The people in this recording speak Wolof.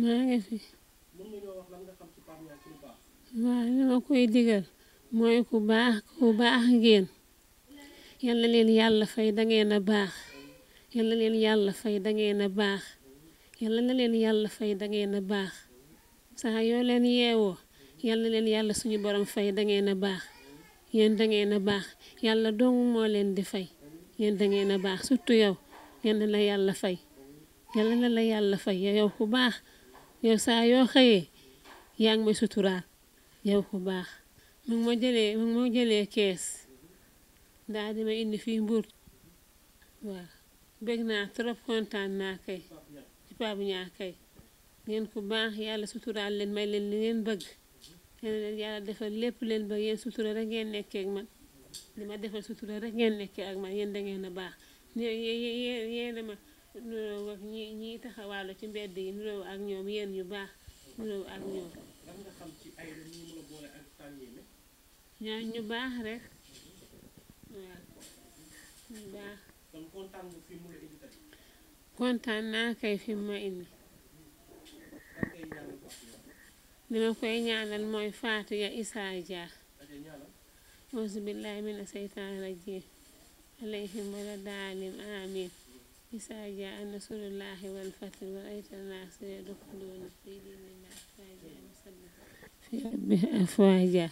maa ngi fi. mën nga ñoo wax lan nga xam ci Pape Niang ci lu baax. waaw li ma koy digal mooy ku baax ngeen. yal na leen yàlla fay da ngeen a baax. yal na leen yàlla fay da ngeen a baax. yal na leen yàlla fay da ngeen a baax. saa yoo leen yeewoo yal na leen yàlla suñu borom fay da ngeen a baax. yéen da ngeen a baax yàlla dong moo leen di fay. yéen da ngeen a baax surtout yow yal na la yàlla fay. yal na la yàlla fay yow ku baax. yow saa yoo xëyee yaa ngi may suturaal yow ku baax. mu ngi ma jëlee kees daal di ma indi fii Mbour. waaw bëgg naa trop kontaan naa kay ci Pape Niang kay. ngeen ku baax yàlla suturaal leen may leen li ngeen bëgg. yéen leen yàlla defal lépp leen bëgg yéen sutura rek ngeen nekkee ak man. li ma defal sutura rek ngeen nekkee ak man yéen da ngeen a baax. yéen a ma nuroo ak ñi taxawaalu ci mbedd yi nuroo ak ñoom yéen ñu baax nuroo ak ñoom. lan nga xam ci ay la ñu mën a boole ak tànneeme. ñoo ñu baax rek waaw ñu baax. kon kontaan nga fi mu la indi tey. kontaan naa kay fi mu ma indi. lan ngay ñaanal Pape Niang. li ma koy ñaanal mooy faatu ya Issa Dia. aja ñaanal. auzu billahi mina seytaani rajim alayhim wala daalim amin. Issa Dia nasrullahi wal fath wa aytan naas yadkhuluna fi dinillahi afwaja musallim fi rabbi afwaja.